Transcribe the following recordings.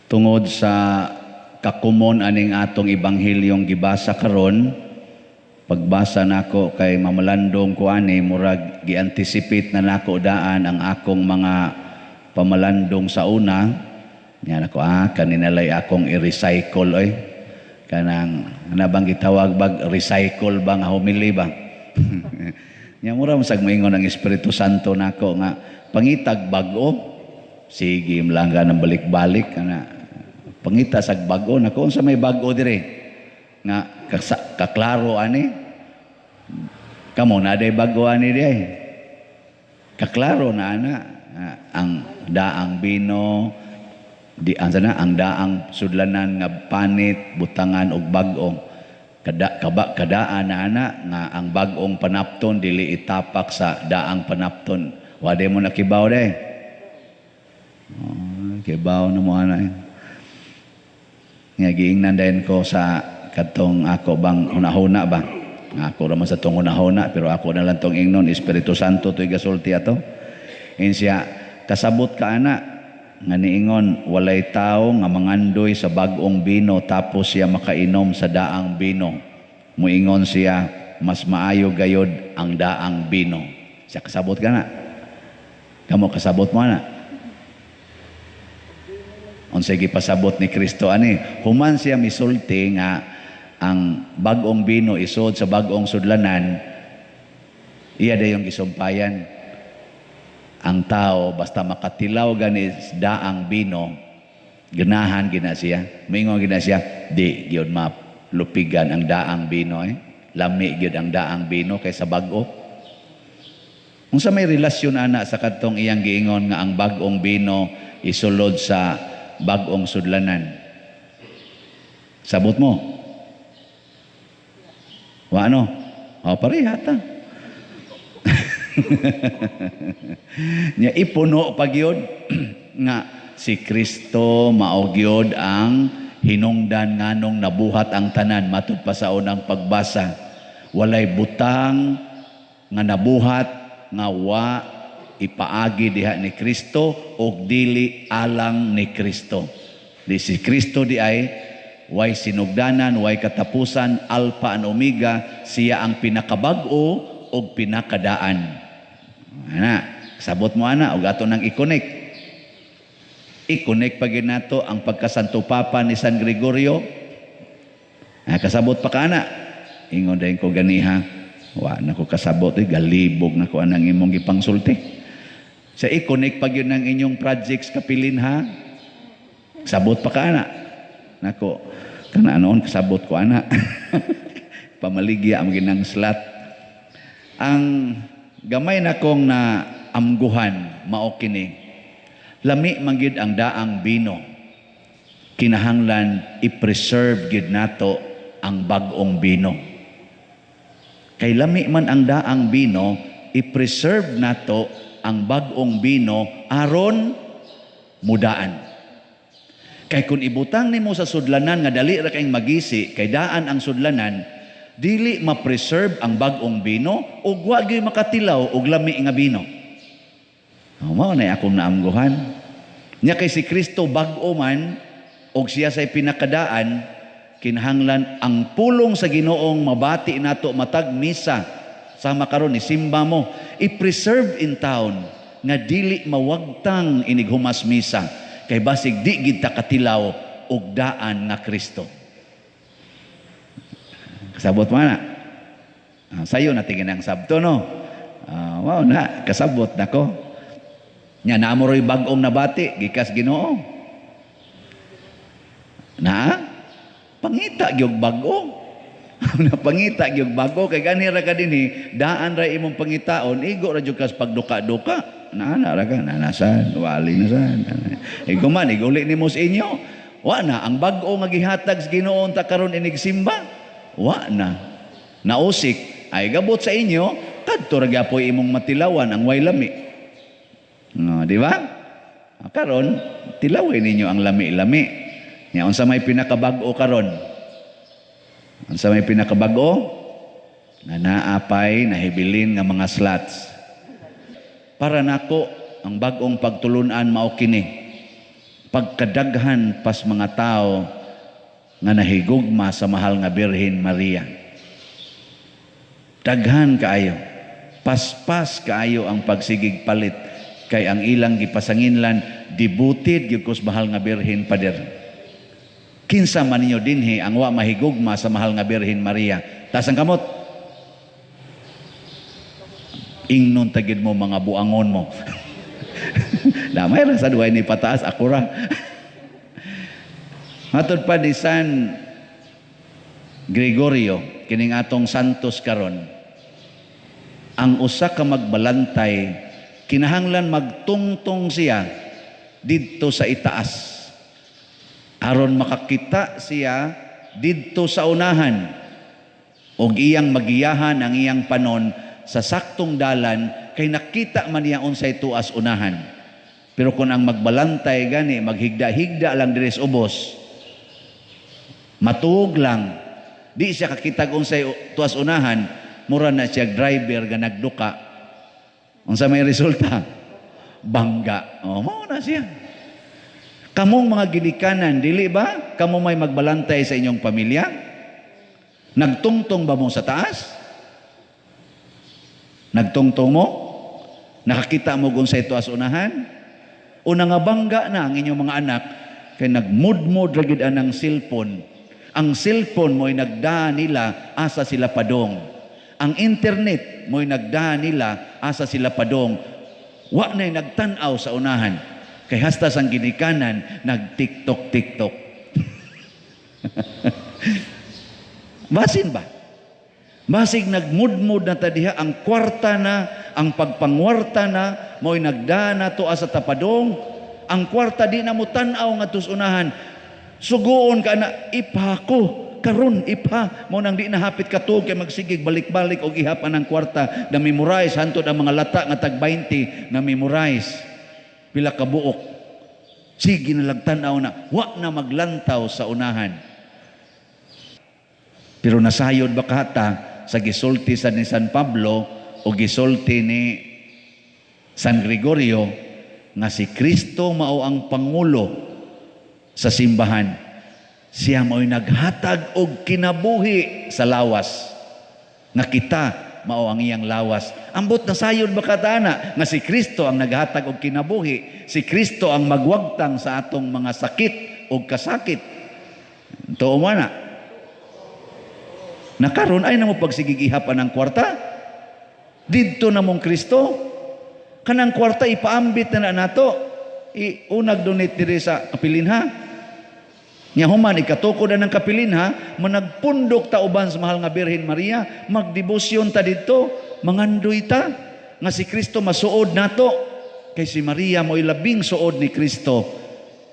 Tungod sa kakumon aning atong ebanghilyong gibasa karon, pagbasa nako kay mamalandong ko ani, murag gi-anticipate na nako daan ang akong mga pamalandong sa una. Nya nako, kaninalay akong i-recycle oy. Kanang ana bang gitawag bag recycle ba nga homily ba? Nya mura man sag moingon ang Espiritu Santo nako nga pangitag bag-o. Sige mlangga ng balik-balik kana. Pangita sag bag-o nako, unsa may bag-o dire? Nga kaklaro ani. Kamo na day bag-o ani di ay. Kaklaro na ana ang daang bino di ang sana ang daang sudlanan nga panit butangan og bag-o. Kada kaba kadaan na ana nga ang bag-ong panapton dili itapak sa daang panapton. Wa day mo nakibaw day. Oh, kibaw na mo ana eh. Nga giingnan dayon ko sa katong ako bang hunahuna ba? Ako ra man sa tong hunahuna, pero ako na lang tong ingnon, Espiritu Santo to'y gasulti ato. Insiya kasabot ka ana nga niingon walay tawo nga mangandoy sa bag-ong bino tapos siya makainom sa daang bino. Muingon siya mas maayo gayod ang daang bino. Siya kasabot ka na. Kamo kasabot mo ana. Unsay gipasabot ni Kristo ani? Human siya misulti nga ang bag-ong bino isod sa bag-ong sudlanan, iya dayong gisumpayan. Ang tao basta makatilaw gani daang bino, ganahan gina siya. Mingon gina siya, di gyud malupigan ang daang bino eh. Lami gyud ang daang bino kaysa bag-o. Unsa may relasyon ana sa kadtong iyang giingon nga ang bag-ong bino isulod sa bag-ong sudlanan? Sabot mo? Wa ano? O, pareha ta. Nya ipuno pa gyud nga si Kristo mao gyud ang hinungdan nganong nabuhat ang tanan matud pa sa unang pagbasa. Walay butang nga nabuhat nga wa ipaagi diha ni Kristo og dili alang ni Kristo. Di si Kristo di ay way sinugdanan, way katapusan, Alpha and Omega, siya ang pinakabag-o og pinakadaan. Ana, sabot mo ana og ato nang i-connect. I-connect pa gyud nato ang pagkasanto Papa ni San Gregorio. Ah, kasabot pa ka ana. Ingon dayon ko ganiha, wa na ko kasabot, eh, galibog na ko anang imong gipangsulti. Sa i-connect pa gyud ng inyong projects kapilin ha. Sabot pa ka ana. Nako, kana noon kasabot ko ana. Pamaligya ang ginang slot. Ang gamay na kong na amguhan mao kini. Lami man gyud ang daang bino. Kinahanglan i-preserve gyud nato ang bag-ong bino. Kay lami man ang daang bino, i-preserve nato ang bag-ong bino aron mudaan. Kay kung ibutang nimo sa sudlanan nga dali ra kayong magisi, kay daan ang sudlanan, dili ma-preserve ang bag-ong bino ug wa gyud makatilaw og lami nga bino. Oh, mao na akong naamguhan. Nya kay si Kristo bag-o man og siya say pinakadaan, kinahanglan ang pulong sa Ginoong mabati nato matag misa sama karon ni simba mo, i-preserve in town nga dili mawagtang inighumas misa kay basig di gid ta katilaw og daan nga Kristo. Kasabot mo na. Sayo na tingin ang sabto no. Wow na kasabot nako. Nya naamoroy bag-ong nabati gikas Ginoo. Na pangita gyud bag-o. Napangita gyud bag-o kay gani ra ka dinhi, daan ra imong pangitaon, igo ra jud kas pagduka-duka. Naana ra ka, nanasan, wali na san. Igo man iguli nimo sa inyo. Wa na ang bag-o nga gihatag sa Ginoo ta karon inigsimba. Wa na. Nausik ay gabot sa inyo, kadto ra gyapoy imong matilawan ang way lami. No, di ba? Karon tilawin ninyo ang lami-lami. Nya unsa may pinakabag-o karon? Unsa may pinakabag-o? Nga naapay nahibilin nga mga slots. Para nako ang bag-ong pagtulunan mao kini. Pagkadaghan pas mga tao nga nahigugma sa mahal nga Birhen Maria. Daghan kaayo. Paspas kaayo ang pagsigig palit kay ang ilang gipasanginlan, devoted gyud kus mahal nga Birhen, Pader. Kinsa man ninyo dinhi ang wa mahigugma sa mahal nga Birhen Maria? Taas ang kamot. Ingnon tagid mo, mga buangon mo. Damay ra sa duhay ni pataas, ako ra. Matod pa ni San Gregorio, kining atong santos karon, ang usa ka magbalantay kinahanglan magtungtong siya didto sa itaas aron makakita siya didto sa unahan og iyang magiyahan ang iyang panon sa saktong dalan kay nakita man niya unsay tuas unahan. Pero kung ang magbalantay gani maghigda-higda lang diri sa ubos, matuog lang, di siya kakitag unsay tuas unahan, mura na siya driver nga nagduka. Unsa may resulta? Bangga. Oh, mao na siya. Kamong mga ginikanan, dili ba kamo may magbalantay sa inyong pamilya? Nagtungtong ba mo sa taas? Nagtungtong mo? Nakakita mo kung sa tuas unahan? O nangabangga na ang inyong mga anak kay nagmudmod ra gid anang cellphone. Ang cellphone mo'y nagdaa nila asa sila padong. Ang internet mo'y nagdaa nila asa sila padong. Wa na'y nagtan-aw sa unahan. Kay hasta sang ginikanan nag-TikTok TikTok. Basin ba? Basig nagmudmud na ta diha ang kwarta na, ang pagpangwarta na, mo'y nagdaa na to asa tapadong. Ang kwarta di na mo tan-aw nga tus unahan. Suguon ka na, ipa ko karon, ipa mo nang di na hapit katuog kay magsigig balik-balik og ihapan ang kwarta na memorize hantod ang mga lata nga tag 20 na memorize pila ka buok. Sige na lagtan-aw na, wa na maglantaw sa unahan. Pero nasayod ba kata sa gisulti sa ni San Pablo o gisulti ni San Gregorio nga si Kristo mao ang pangulo sa simbahan? Siya mao'y naghatag og kinabuhi sa lawas, nga kita mao ang iyang lawas. Ambot nasayod ba katana nga si Kristo ang naghatag og kinabuhi, si Kristo ang magwagtang sa atong mga sakit og kasakit? Tuo mo na? Nakaron ay namo pagsigigihapan ang kwarta didto na mong Kristo. Kanang kwarta ipaambit na na nato, iunag donate diri sa kapilinha. Nya human ikatukod na ng kapilinha, managpundok ta uban sa mahal nga Birhen Maria, magdebosyon ta didto, mangandoy ta nga si Kristo masuod nato. Kay si Maria mo'y labing suod ni Kristo.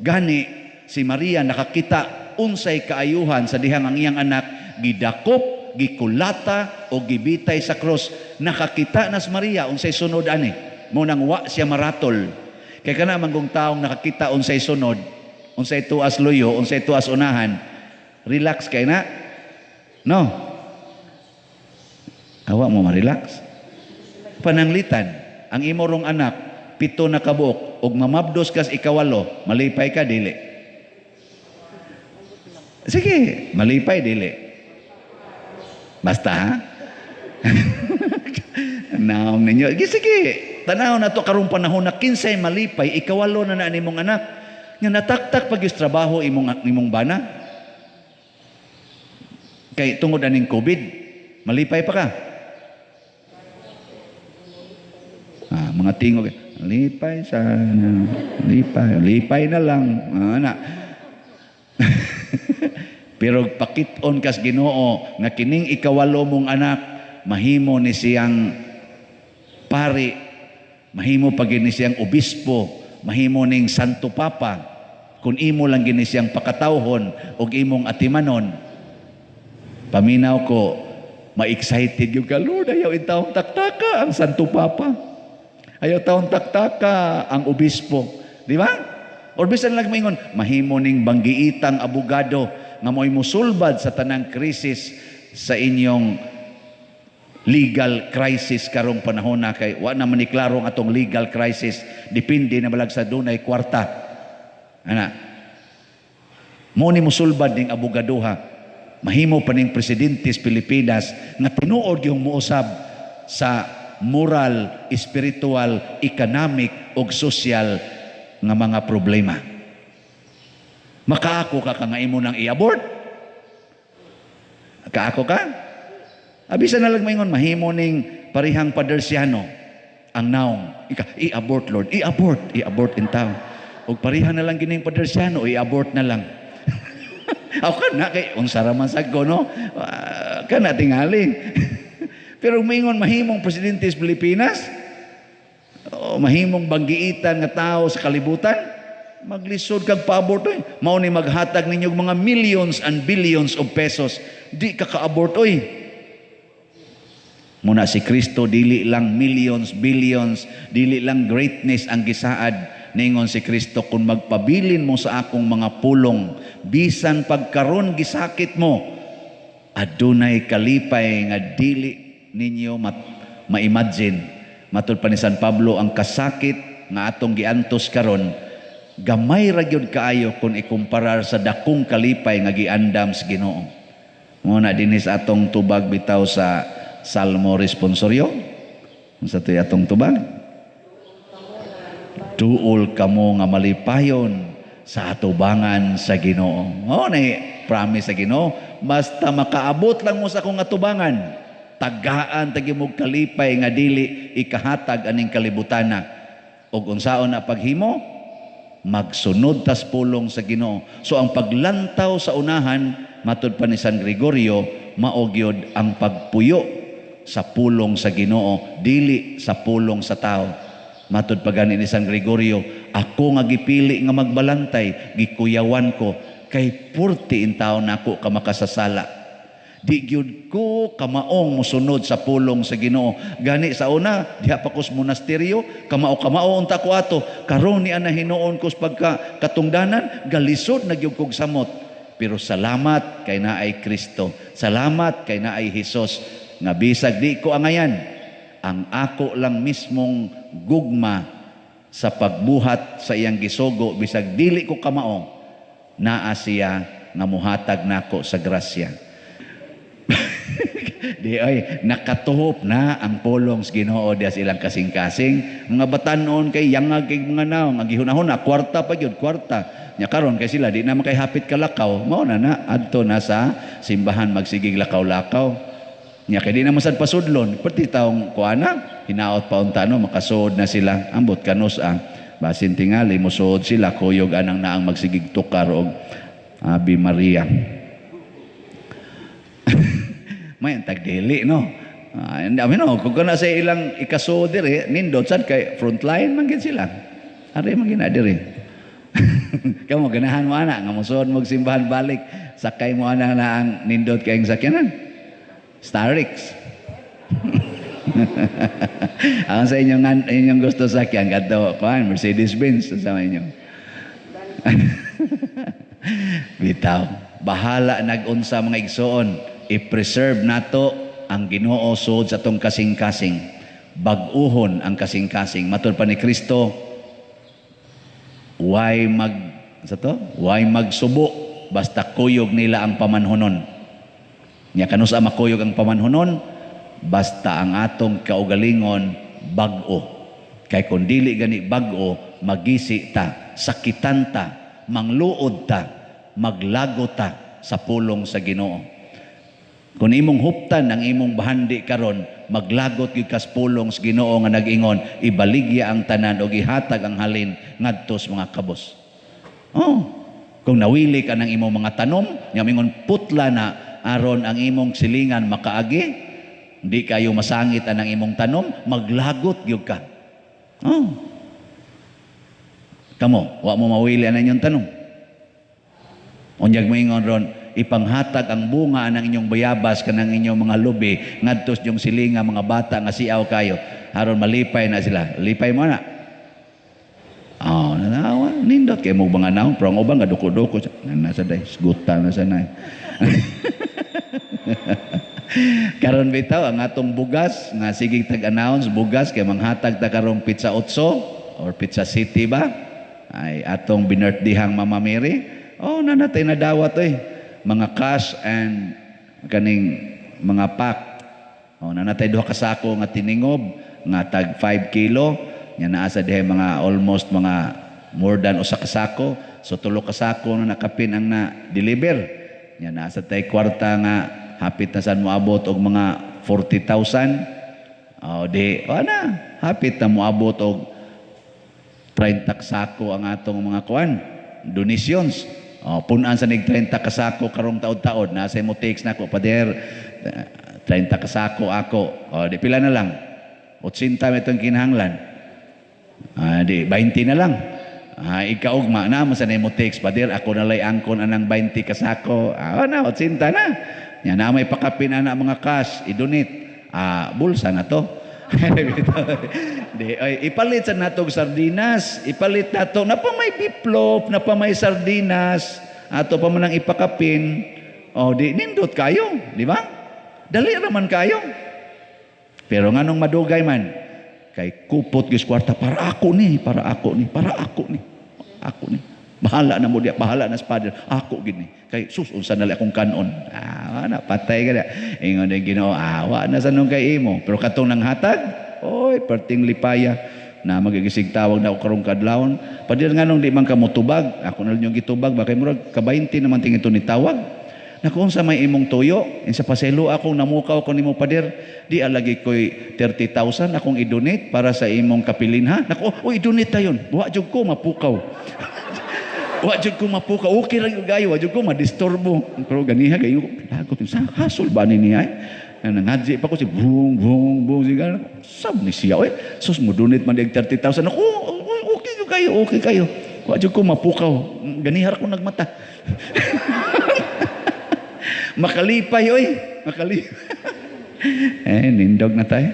Gani si Maria nakakita unsay kaayuhan sa dihang ang iyang anak gidakop, gikulata o gibitay sa krus. Nakakita na si Maria unsay sunod ani. Mo nang wa siya maratol. Kay kana man kung taong nakakita unsay sunod, unsay tuas luyo, unsay tuas unahan, relax kay na. No. Awa mo ma-relax. Pananglitan, ang imorong anak 7 na kabuok ug mamabdos kas 8, malipay ka dili? Sige, malipay dili. Basta ha? Naong ninyo. Sige, tanaw na to karong panahon na kinsay malipay, 8 na na nimong anak. Nga nataktak pag trabaho imong bana. Kay tungod aning COVID, malipay pa ka. Ah, mga tingog, lipay sana, lipay, lipay na lang, ana. Pero pakit-on kas Ginoo nga kining 8 mong anak mahimo ni siyang pari, mahimo pa gini siyang obispo, mahimo ning Santo Papa, kung imo lang gini siyang pakatawhon og imong atimanon. Paminaw ko, ma-excited yung ka, Lord, ayaw intawong taktaka ang Santo Papa. Ayaw taong taktaka ang obispo. Di ba? Or bisan lang maingon, mahimo ning banggiitang abogado nga mo'y musulbad sa tanang krisis sa inyong legal crisis karong panahon na kay wa na man ni klaro ang atong legal crisis, depende na balag sa dunay kwarta. Ana. Mo ni musulbad ning abogadoha. Mahimo pa ning presidente sa Pilipinas nga tinuod yung muusab sa moral, spiritual, economic ug social nga mga problema. Makaako ka ka nga imo nang i-abort? Kaako ka? Abisa na lang maingon, mahimo ning parihang Padersiano ang naong. Ika, i-abort, Lord, i-abort, i-abort in town. Og pareha na lang gining Padersiano, i-abort na lang. Aw ka na, kay unsa ra man sad ko, no? Kana tingali. Pero maingon mahimong presidente sa Pilipinas, o mahimong banggiitan nga tao sa kalibutan, maglisod kag pa-abort oy. Mao ni maghatag ninyo mga millions and billions of pesos. Di ka ka-abort oy. Muna si Kristo dili lang millions, billions, dili lang greatness ang gisaad. Ningon si Kristo, kung magpabilin mo sa akong mga pulong, bisan pagkaron gisakit mo, adunay kalipay nga dili ninyo ma-imagine. Matud pa ni San Pablo, ang kasakit nga atong giantos karon, gamay ra gyud kaayo kung ikumparar sa dakong kalipay nga giandam sa Ginoo. Muna dinhi sa atong tubag bitaw sa Salmo Responsorio. Unsa to'y atong tubag? Duol kamo nga malipayon sa atubangan sa Ginoo. Mao ni promise sa Ginoo, basta makaabot lang mo sa akong atubangan, tagaan tagi mo kalipay nga dili ikahatag aning kalibutana. Og unsaon na paghimo? Magsunod tas pulong sa Ginoo. So ang paglantaw sa unahan, matud pa ni San Gregorio, mao gyud ang pagpuyo sa pulong sa Ginoo, dili sa pulong sa tao. Matud pa gani ni San Gregorio, ako nga gipili nga magbalantay, gikuyawan ko kay purti in taon nako ka makasasala. Di gyud ko kamaong mosunod sa pulong sa Ginoo. Gani sa una, diha pa ko sa monasteryo, kamao-kamao unta ko ato. Karon ni ana hinuon ko sa pagka katungdanan, galisod na gyud kog samot. Pero salamat kay naay Kristo. Salamat kay naay Hesus nga bisag di ko angayan, ang ako lang mismong gugma sa pagbuhat sa iyang gisugo, bisag dili ko kamao, naa siya nga muhatag nako sa grasya. Di ay nakatuhop na ang pulong sa Ginoo diha sa ilang kasing-kasing. Mga batanon kay yangag kay mga naong ang gihunahuna kwarta pa gyud, kwarta. Nya karon kay sila di na man kay hapit kalakaw, mao na na adto na sa simbahan magsigig lakaw-lakaw. Nya kay di na man sad pasudlon, perti taong kuana hinaot pa unta no makasuod na sila, ambot kanus ang basin tingali mosuod sila kuyog anang naang magsigig tukar og Ave Maria. May tagdili no. I mean, no, kung kana sa ilang ikasuod diri, nindot sad kay frontline man gid sila. Ari man gid na diri. Kamo ganahan mo ana nga mosuod mo simbahan balik, sakay mo ana na ang nindot kayong sakyanan. Starix. Ang sa inyong gusto sakyan kadto kuan Mercedes Benz sa inyo. Bitaw, bahala nag-unsa mga igsoon, i-preserve nato ang Ginoo sud sa atong kasing-kasing. Bag-uhon ang kasing-kasing. Matud pa ni Kristo, why mag sa to? Why magsubo basta kuyog nila ang pamanhonon. Nya kanus-a makuyog ang pamanhonon? Basta ang atong kaugalingon bag-o. Kay kun dili gani bag-o, magisi ta, sakitan ta, mangluod ta, maglago ta sa pulong sa Ginoo. Kung imong huptan ang imong bahandi karon, maglagot gyud kas pulong sa Ginoo nga nag-ingon, ibaligya ang tanan og ihatag ang halin ngadto sa mga kabos. Oh, kung nawili ka ng imong mga tanom, nya mingon putla na aron ang imong silingan makaagi, hindi kayo masangit anang imong tanom, maglagot gyud ka. Oh. Kamo, wa mo mawili ang inyong tanom. Unyag moingon ron, ipanghatag ang bunga ng inyong bayabas kanang inyong mga lubi ngadto sa inyong silinga mga bata nga siaw kayo aron malipay na sila. Lipay mo na. Oh, nanawa, nindot kay mo mga naong pero ang uban nga duko-duko nasa day sguta na sanay. Karon bitaw ang atong bugas nga sige tag-announce bugas kay manghatag ta karong Pizza Otso or Pizza City ba? Ay atong binirthdayhang Mama Mary. Oh, nanatay na dawat oy. Mga cash and kaning mga pack. Oh, nanatay duha ka sako nga tiningob nga tag 5 kilo. Nya naa sa diha mga almost mga more than usa ka sako. So tulo ka sako na nakapin ang na deliver. Nya naa sa tay kwarta nga hapit na san moabot og mga 40,000. Oh, di, wala. Hapit na moabot og 30 sako ang atong mga kuan donations. Oh, punan sa nig 30 kasako karong taod-taod nasa mo takes nako, "Pader, 30 kasako ako." Oh, di pila na lang? 80 man itong kinahanglan. Ah, di 20 na lang. Ah, ikaugma na mo sa nimo text, "Pader, ako na lay angkon anang 20 kasako." Ah, na 80 na. Nya na may pakapin ana mga cash, i-donate. Ah, bulsa na to. Di, ay, ipalit sa natog sardinas, ipalit nato, napa may beefloaf, napa may sardinas, ato pa man ang ipakapin. Oh, di nindot kayo, di ba? Dali raman kayo. Pero nganong madugay man? Kay kupot gis kwarta, para ako ni, para ako ni, para ako ni. Ako ni. Bahala na mo diya, bahala na sa father. Ako gini. Kay sus, unsa na akong kanon. Ah, na patay ka na. Ingon din Ginoo, ah, wa na sa nung kay imo. Pero katong nang hatag, oy, perting lipaya na magigisig tawag na ako karong kadlawon. "Pader, nganong di man ka motubag?" Ako na lang yung gitubag, bakay murag ka-20 naman tingin ni tawag. Naku, unsa may imong tuyo? Insa paselo akong namukaw ko nimo, pader. Di alagi ko'y 30,000 akong i-donate para sa imong kapilin, ha. Naku, oh, i-donate tayon. Wa jud ko mapukaw. Wa jud ko mapukaw. Okay lang yung gayo, wa jud ko madisturbo. Pero ganiha kayo, lagot sa hasol ba ni niya? Eh? Nangadji pa ko si bung bung bung siya. Sab ni siya oy. Sus, mo donate man dig 30,000. Naku, okay kayo, okay kayo. Wa jud ko mapukaw. Ganihar ko nagmata. Makalipay oy, makalipay. Eh, nindog na tayo.